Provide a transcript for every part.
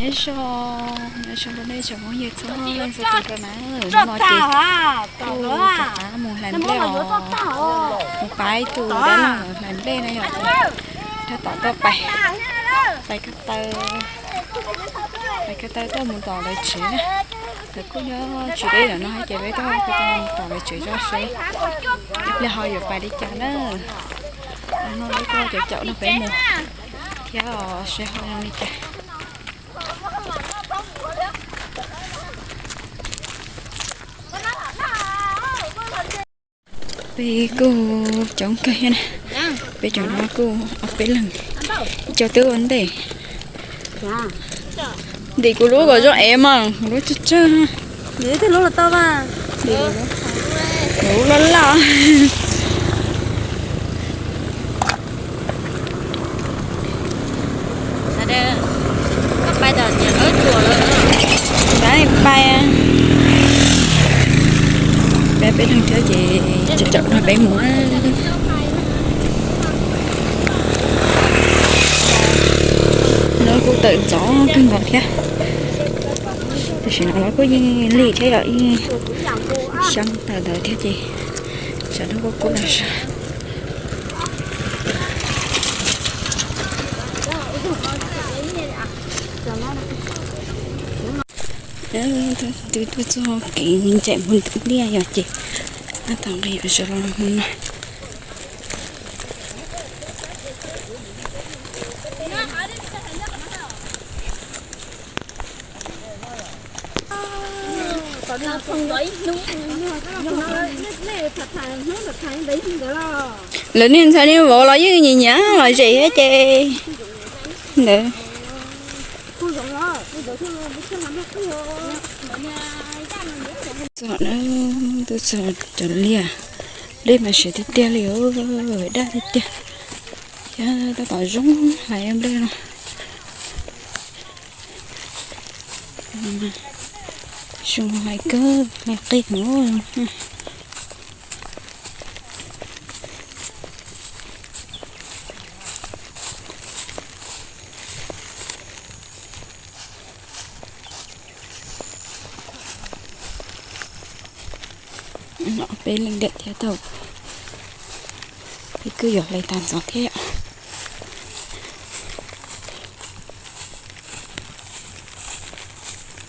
Nyob zoo, nyob zoo rau nej tsoom phooj ywg txhua leej txhua tus na. Hnub no ces kuj rov qab mus hlais nplej os, mus pab ib tug dab laug hlais nplej na yom. Ces rov tom tuaj pais, pais ko taw, pais ko taw tuaj mus tom lawv tsev na. Lawv kuj nyob tsis deb lawm no ces peb tuaj ko taw mus tom lawv tsev tso seb ib pliag ho yuav pais li cas na. No peb kuj caum caum no peb mus thiab seb ho zoo li cas. Peb kuj coob kawg thiab na, peb cov no kuj ob peb leeg, ib co twb ua ntej. Ntim kuv lub kom zoo ev mas kuv lub tsawg tsawg. Kuv lub loj loj. Pais, peb leeg thiab ces caum caum no peb mus. No kuj tawm ntxov kawg nkaus thiab. Tam sim no los kuj yeej lig thiab yom, yeej xyoo tawm ntawd thiab ces tsam no kuj kub los zog. Twb tuaj txog kev ncaim mus ntawm liaj yom ces ab tag nqi yuav zov los mus no. Lawv niag ntxhais niag vauv los yeej nyiam nyiam los zem thiab ces ntawd. Txog na, twb txog cov liaj, nplej mas siav tiag tiag li, daj tiag tiag. Thiab tab tom zoo hlais nplej no. Zoo hlais kawg, hlais qij heev. No peb leej diam thiab tau, peb kuj yuav hlais tag ntxov thiab yom.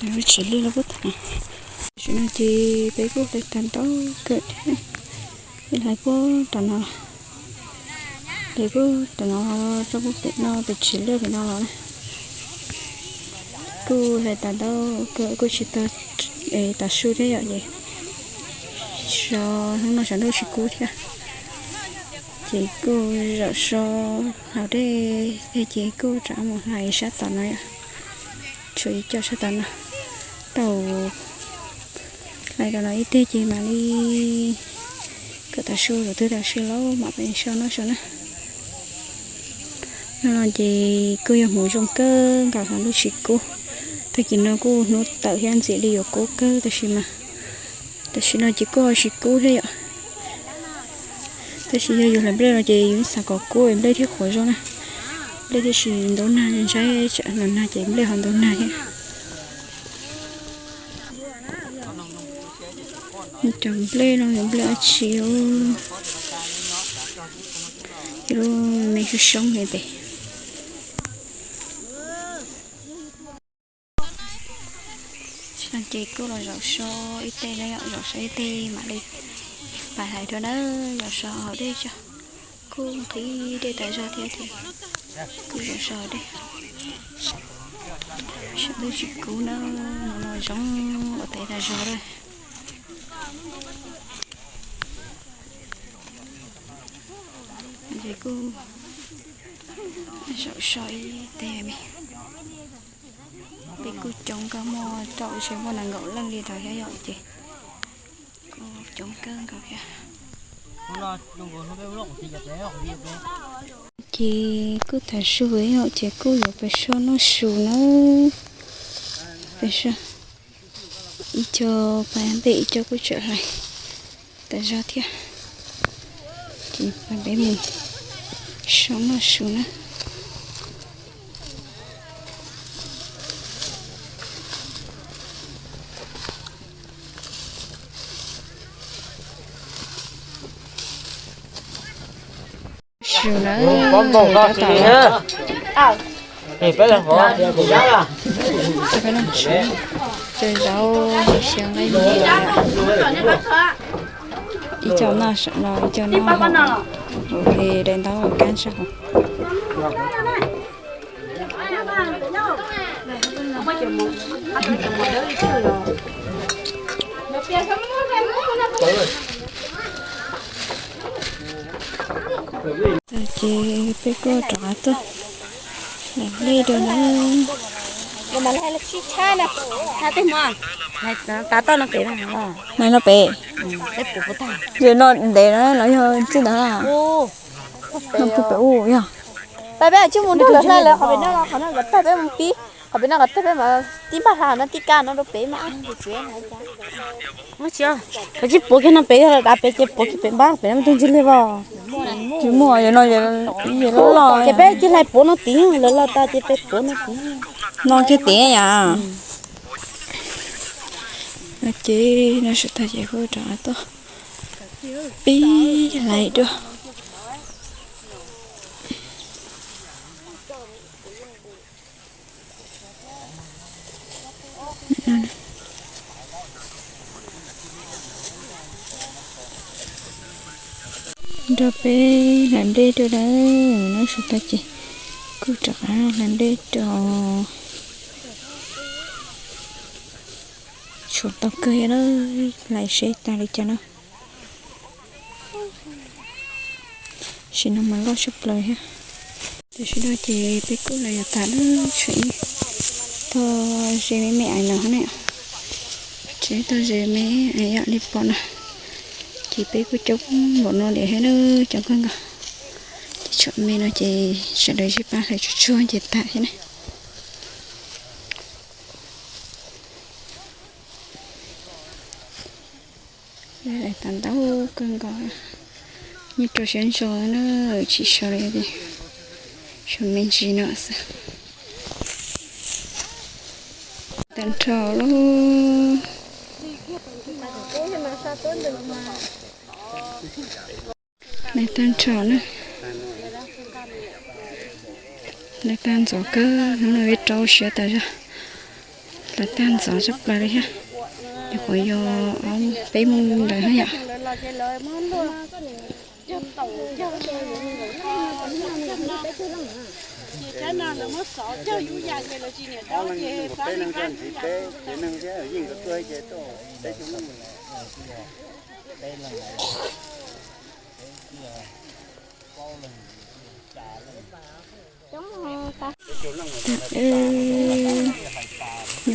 Lub tsev liaj los kuj tag. Tam sim no ces peb kuj hlais tag ntau kawg thiab. Ib hlais puag tom no, hlais puag tom no rau puag pem no pem tsev liaj pem no los na. Kuj hlais tag ntau kawg, kuj tsis tau tav su thiab yom, ces so hnub no tshav ntuj tsis kub thiab. Ces kuj zaum so haus dej tag ces kuj rov mus hlais sab tom no yom. Tshuav ib co sab tom no, tau hlais rau no ib teg ces mam li kawm tav su, tus twg tav su lawm mam pem so noj so na. Hnub no ces kuj yog hmoov zoo kawg nkaus, tshav ntuj tsis kub. Tag kis no kuj hnub tawm thiab ntxim li yuav kub kawg tab sis mas tam sim no ces kuj ho tsis kub thiab yom. Tab sis yog yus hlais nplej no ces yus xav kom kub nplej thiaj qhuav zoo na. Nplej thiaj tsis ntub nag, ntshai tsam los nag ces nplej ho ntub nag thiab. Cov nplej no yog nplej dab tsi? Ib lub me soob soob li ntawd. Ces kuj los zaum so ib teg na yom, zaum so ib teg mam li pais hlais dua na. Zaum so haus dej tso, kuj nqhis dej tas zog thiab ces kuj zaum so dej. Tshav ntuj tsis kub na, no zoo ua teb tas zog lawm. Ces kuj zaum so ib teg me. Peb kuj coob kawg, muaj rau tsheb muaj nees nkaum leej li ntawd thiab yom, ces kuj coob kawg nkaus thiab. Ces kuj tav su yom, ces kuj yuav pais so noj su na. Pais so, ib co pais ntej, ib co kuj tseem hlais tas zog thiab. Ces peb mus so noj su na. Zus na, tab tom los, peb los, peb los tsev, cov zaub xyaw nqaij me, ib co noj saum no, ib co noj hauv, ua li daim ntaub kab ntsaj hauv. Ces peb kuj rov qab tuaj hlais nplej dua na. Tav toj no pem, no pem, no ntev na los yog txij ntawd, no pem ub yog. Peb tsis mus nrog lawv hlais lawm, qhov pem no, qhov no kom tag peb mus pib, qhov pem no kom tag peb mam tib npaj hla no tib kaj no rau pem mas. Koj tsis puav kiag no pem, dav pem ces puav kiag pem npab pem no tug ntsis li vos. Tsis muaj, yog no, yog loj loj ces peb cia hlais puav no tid, lawv los tas ces peb puav no tid. No kiag tid yom. No ces no sawv tag ces kuj rov qab tuaj pib hlais dua. Nrog peb hlais nplej dua na, no sawv tag ces kuj rov qab hlais nplej dua. Tshuav tau kawg na, hlais seb tag li cas na. Sim no mas loj tshaj plaws thiab. Tam sim no ces peb kuj hlais yav tas na, tshuav ib tog ze me me ais no ne, tshuav ib tog ze me ais yom li pom no. Ces peb kuj coob npaum no lawm thiab na, coob kawg nkaus. Ces tshuav me no ces sawv daws sib pab hlais tsuag tsuag ces tas thiab na. Hlais tas ntau kawg nkaus, nyob rau siab ntso na, tsis sawv li, sawv me ntsis no xwb. Tag nrho lauj. Hlais tag nrho na. Hlais tag ntxov kawg, hnub no peb rau siab tas zog. Hlais tag ntxov tshaj plaws li thiab. Nyuam qhuav yog peb moos ntawd thiab yom. Nyuam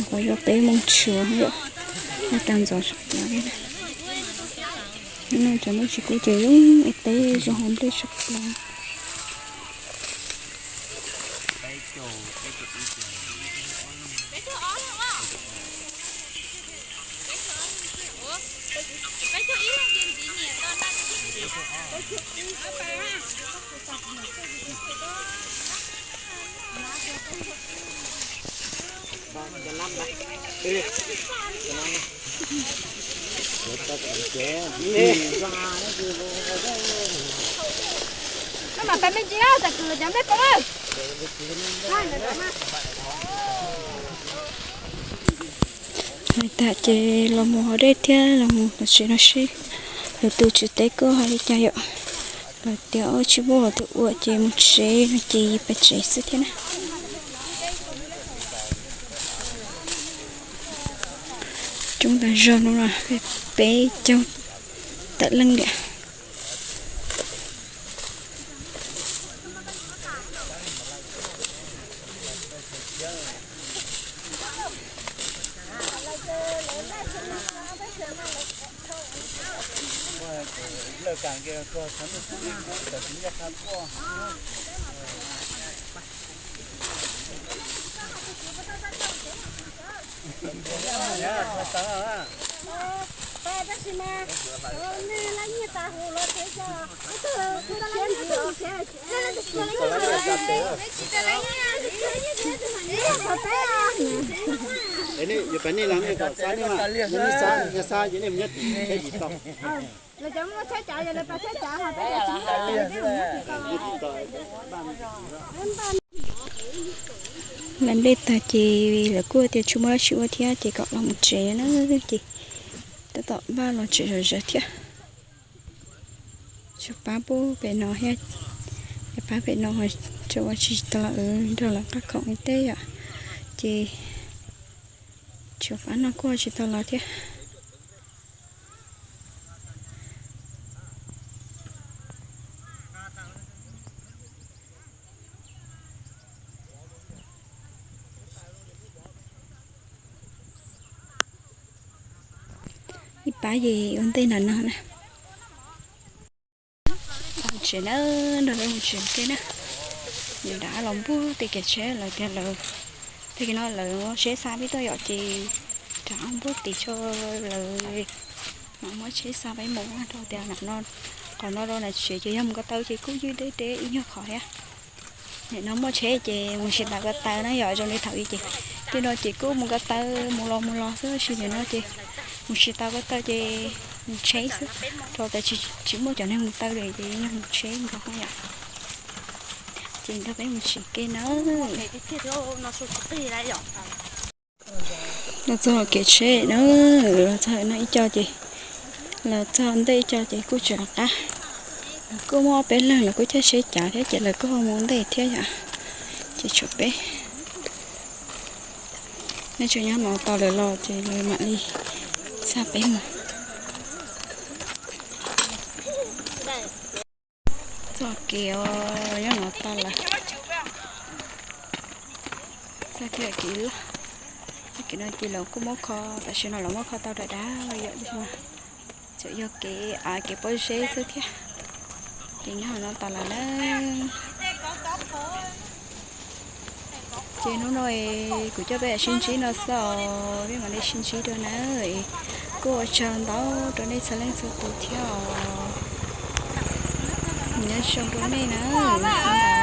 qhuav yog peb moos tshuav yom, hlais tag ntxov tshaj plaws li. Hnub no cov nplooj tsis kub ces zoo ib teb zoo hauv nplej tshaj plaws. Hlais tas ces los mus haus dej thiab los mus tom tsev no seb lawv tus tswv teb koj hais li cas yom. Lawv tias ob tsis muaj tus ua ces mus tsev no ces pais tsev xwb thiab na. Coob tas zog no, peb caug tawm leej li. Yuav pab nej los nej kom xa nej mas, yog nej xa, yog xa ces nej mus nyob tim teb tim tau. Lawv nplej tag ces lawv kuj tias tsis muaj dab tsi ua thiab ces kom los mus tsev na, ces tab tom npaj los tsev zom zaws thiab. Tsuas pab pub pem no thiab, pab pem no tsuas ua tsis tau los nrog lawv qab khoom ib teb yom, ces tsuas pab no kuj ua tsis tau los thiab. Ib pab ces ua ntej nram no na. Tsev na, nrog peb mus tsev ua ke na. Niam dab los npuab tej kev tsheb lawv tias lawv, tej no lawv muab tsheb xa peb tuaj yom ces rov npuab tim tso lawv mam muab tsheb xa peb mus rau tias qhov no rau nram tsev ces yog mus ko taw ces kuj ywj deb deb ib nyuag qhov thiab. Nim no muaj tsheb ces mus tsis tau ko taw na yom, zoo li thaum ub ces tej no ces kuj mus ko taw mus los mus los xwb, tab sis nim no ces mus tsis tau ko taw ces mus tsheb xwb, rau tias tsis muaj cov neeg mus taw li ces yog mus tsheb nkaus yom. Ces nrog peb mus tsev ke na. Los txog kev tsheb na, los txog no ib co ces, los txog ntej ib co ces kuj tsis los qab. Lawv kuj muaj ob peb leeg lawv kuj caij tsheb cav thiab ces lawv kuj ho mus ntej thiab yom. Ces tshuav peb, nej tsuas nyob no tos lawv los ces lawv mam li xa peb mus. Txoj kev os, nyob no tau lawm. Txoj kev loj, txoj kev no ces lawv kuj muab kho, tam sim no lawv muab kho tau dav dav yom. Txawm yog kev av kev pob zeb xwb thiab. Ces nyob no tau lawm na. Ces hnub no kuv coj peb sib ntsib no xwb os, peb mam li sib ntsib dua na. Kuj ua tsaug ntau rau nej txhua leej txhua tus thiab os. Nyob zoo rau nej na.